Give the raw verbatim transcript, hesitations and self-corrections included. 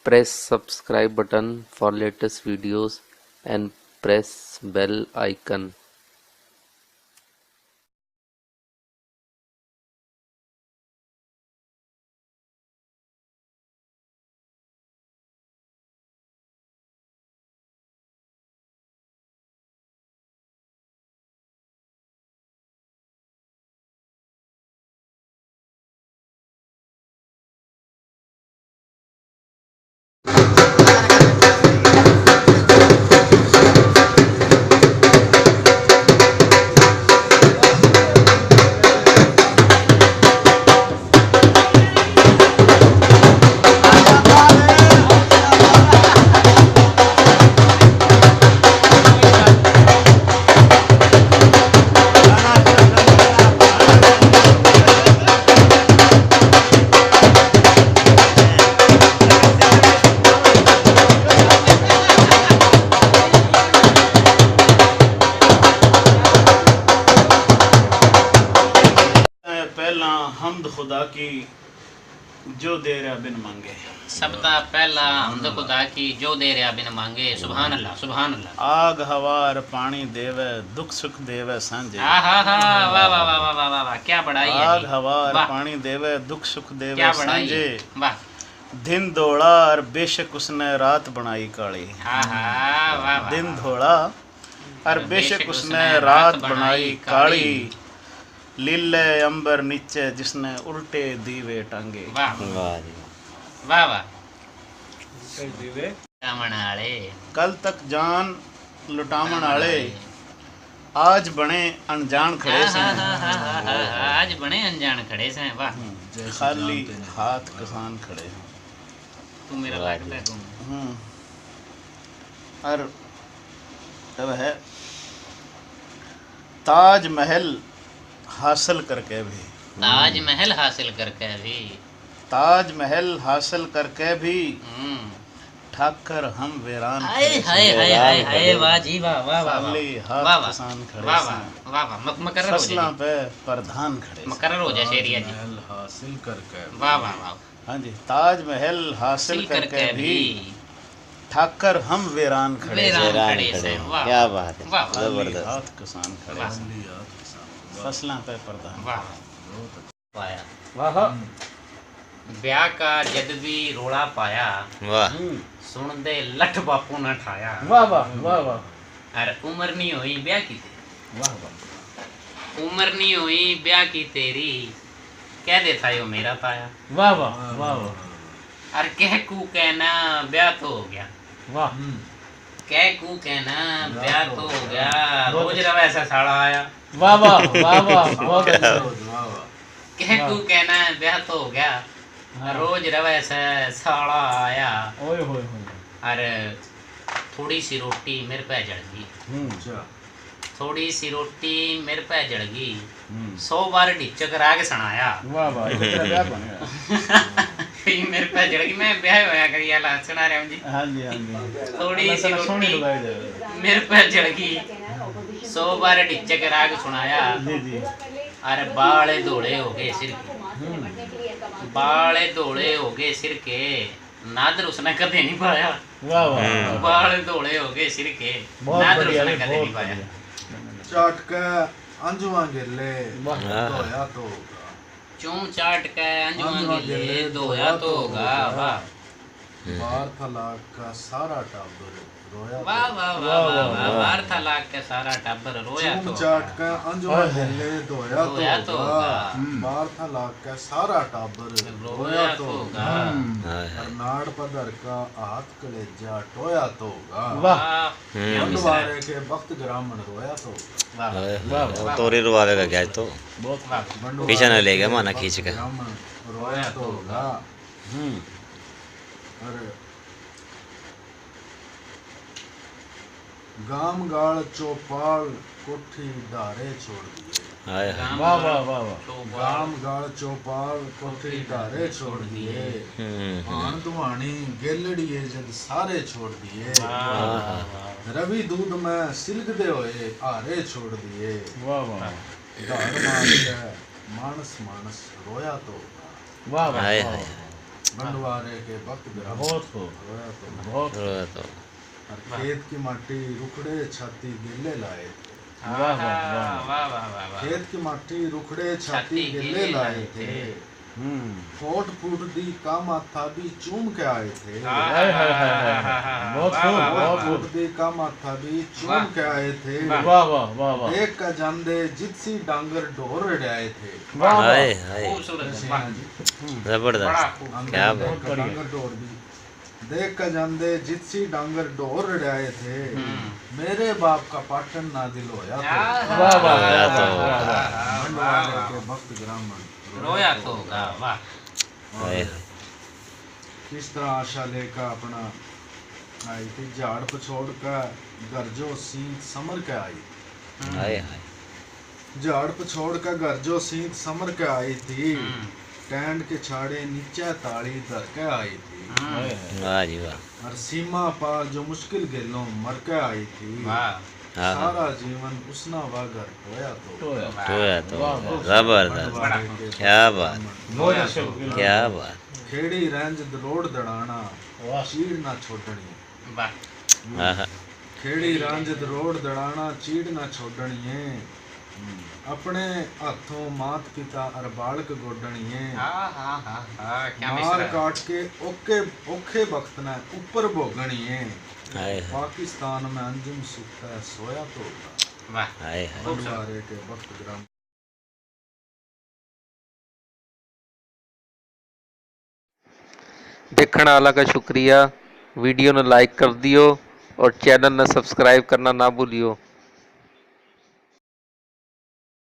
Press subscribe button for latest videos and press bell icon. पहला हमद खुदा की, जो दे रहा बिन मांगे। सब ता पहला हमद खुदा की, जो दे रहा बिन मांगे। सुभान अल्लाह, सुभान अल्लाह। आग हवा और पानी देवे, दुख सुख देवे सांझे। आहा हा, वाह, वाह, वाह, क्या बड़ाई है आग जी। हवा और वाह। पानी देवे, दुख सुख देवे क्या बड़ाई सांझे। है। वाह। दिन धोला और बेशक उसने रात बनाई काली। आहा, वाह, वाह, दिन वाह। धोला और और बेशक बेशक उसने उसने रात रात बनाई बनाई काली। काली। लीले अंबर नीचे जिसने उल्टे दीवे टांगे। वाह। वाह जी। वाह, वाह। उल्टे दीवे। लुटावण आले। कल तक जान लुटावण आले। आज बने अनजान खड़े हाँ, सैं। हाँ, हाँ, हाँ, हाँ, हाँ, आज बने अनजान खड़े सैं, वाह। हम्म, जैसे खाली जानते नहीं। हाथ किसान खड़े हैं। तू मेरा वाह लागता जी। है, तू। हम्म। और तब है ताजमहल हासिल करके भी। ताजमहल हासिल करके भी। ताजमहल हासिल करके भी हम्म। ठाकर हम वीरान हाय, खड़े हाय, सैं। हाय, हाय, वीरान हाय, खड़े। वाह जी, वाह, वाह, वाह, वाह। खाली हाथ वाह, वाह। किसान खड़े वाह, वाह, सैं। वाह, वाह, मक-, मकर्र हो जाए। फसलां पे प्रधान खड़े सैं। मकर्र हो जाए शेरिया जी। ताजमहल हासिल करके भी। वाह, वाह, वाह। हाँ जी, ताजमहल हासिल हासिल करके करके भी भी। ठाकर हम वीरान खड़े वीरान सैं। वीरान खड़े खड़े सैं, हैं। वाह। क्या बात है, वाह, वाह। जबरदस्त। खाली हाथ किसान खड़े वाह। सैं। खाली हाथ किसान। फसलां पे प्रधान। वाह। बहुत अच्छा। पाया। वाह। हम्म। ब्याह का जद भी रोला पाया, वाह। हम्म। सुन दे लठ बापू ने ठाया। वाह, वाह, वाह, वाह। अर उम्र नहीं हुई ब्याह की तेरी। वाह, वाह। उम्र नहीं हुई ब्याह की तेरी, कह दे था यो मेरा ताया। वाह, वाह, वाह, वाह। अर कह कू कहना ब्याह तो हो गया। वाह। हम्म। कह कू कहना ब्याह ब्याह तो तो हो हो गया। गया, बहुत रोज अच्छा। रवे ऐसा साला आया। वाह, वाह, वाह, वाह, बहुत अच्छा। वाह, वाह। कह वाह। कू कहना ब्याह तो हो गया, हाँ। रोज रवे से साला आया। ओए होए होए। अरे थोड़ी सी रोटी मेरे पे जल गई। हम्म। अच्छा। थोड़ी सी रोटी मेरे पे जल गई। हम्म। सौ बार ढिचक राग सुनाया। वाह, वाह, ये तो तेरा ब्याह बन गया। ये मेरे पे जल गई, मैं ब्याह होया करी, या लाल सुना रहे हूँ जी। हाँ जी, हाँ जी। थोड़ी अल्लाह सी ताला सोहनी रोटी लुगाई दे। मेरे पे जल गई, सौ बार ढिचक राग सुनाया। जी, जी। अरे बाल धोले हो गए सिर के। हम्म। बाल धोले हो गए सिर के, नादर उसने कदे नहीं पाया। वाह, वाह, हम्म। वाह। बाल धोले हो गए सिर के, बहुत नादर बढ़िया, उसने ये कदे बहुत नहीं पाया। बढ़िया। चाट के अंजुआ गेले वाह। धोया तो होगा। चूम चाट के अंजुआ अंजुआ गेले गेले धोया धोया तो तो होगा, होगा। वाह। हम्म। बार था लाग का सारा टाबर रोया वाह, तो वाह, वाह, वाह, वाह, वाह, वाह। वाह। बार था लाग के सारा टाबर रोया चूम तो चाट होगा। के अंजुआ हाय, हाय। गेले धोया तो धोया तो होगा। होगा। हम्म। बार था लाग के सारा टाबर रोया रोया तो तो होगा। होगा। हम्म। हाय, हाय। अर नाड़ पधर का हाथ कलेजा टोया तो होगा। वाह। हम्म। बंटवारे के वक्त ग्रामण रोया तो होगा। वाह। हाय, हाय। वाह, वाह। तोरी रुआवेगा क्या तो? बहुत वाह। बंटवारे पीछे ना ले गया के माना वक्त खींच के। ग्रामण रोया तो होगा। हम्म। अरे गाम गाल चौपाल कोठी धारे छोड़ दिए। हाय, हाय। गाम वाह, गाल वाह, वाह, वाह। चौपाल गाम गाल चौपाल कोठी कोठी धारे छोड़ दिए। हम्म, हम्म। भाण दुहानी गेलड़िए जद सारे छोड़ दिए। वाह, वाह, वाह। रवि दूध में सिलगदे होए हारे छोड़ दिए। वाह, वाह, वाह। धार मार के मानस मानस रोया तो होगा। वाह, वाह, हाय, वाह, हाय। वाह। बंटवारे के वक्त ग्राम बहुत खूब। रोया तो। बहुत रोया तो। और खेत की माटी रुखड़े छाती गेले लाए थे। वाह, वाह, वाह। वाह वाह वाह वाह। खेत की माटी रुखड़े छाती छाती गेले गेले लाए लाए थे। हम्म। फोट फूट दी का माथा भी चूम के आए थे। हाँ, हाय, हाय, हाय, हाँ, हाय। हाँ, हाँ, बहुत वाह, खूब, वाह, वाह, बहुत वाह। खूब। फूट दी का माथा भी चूम वाह। के आए थे। वाह। वाह, वाह, वाह, वाह। देख का जांदे जितसी डांगर ढोर रड़ाए थे। वाह, वाह। हाय हाय। खूबसूरत है, ऐसे वाह। हैं जी। बड़ा जबरदस्त। खूब। हम क्या देख बात। का डांगर ढोर भी देख का जांदे जितसी डांगर ढोर रड़ाए थे। हम्म। मेरे बाप का पाटन ना दिल होया तो। हाँ, वाह, वाह, रोया वाह, तो। हाँ, बंटवारे वाह, के वाह। वक्त ग्रामण रोया तो होगा, वाह। और हाय। किस तरह आशा लेकर अपना आई थी झाड़ पछोड़ का घर जो सींत समर के आई। हाय हाय। झाड़ पछोड़ का घर जो सींत समर के आई थी। हम्म। टैंड के छाड़े नीचे ताली धर के आई थी। हम्म। वाह जी वाह। और सीमा पार जो मुश्किल गेलों मर के आई थी। वाह। हाँ। सारा जीवन उसना वा घर टोया तो। टोया। टोया तो। वाह, वाह। जबरदस्त। बंटवारे के क्या बात। बहुत अच्छे। ग्रामण। क्या बात। खेड़ी रेंज रोड दड़ाना वाह। चीड़ ना छोड़नी। वाह। हाँ, हाँ। खेड़ी रांझद रोड दड़ाना चीड़ ना छोड़निए। अपने हाथों मात पिता अर बालक गोडनिए। हाँ हाँ हाँ हाँ, क्या मार मिसरा। काट के ओके ओखे वक्त ने ऊपर भोगनिए। हाय हाय। पाकिस्तान में अंजुम सुता सोया तो होगा। वाह। हाय हाय। खूबसूरत। बंटवारे के वक्त ग्राम। देखण आला का शुक्रिया। वीडियो ने लाइक कर दियो और चैनल ने सब्सक्राइब करना ना भूलियो।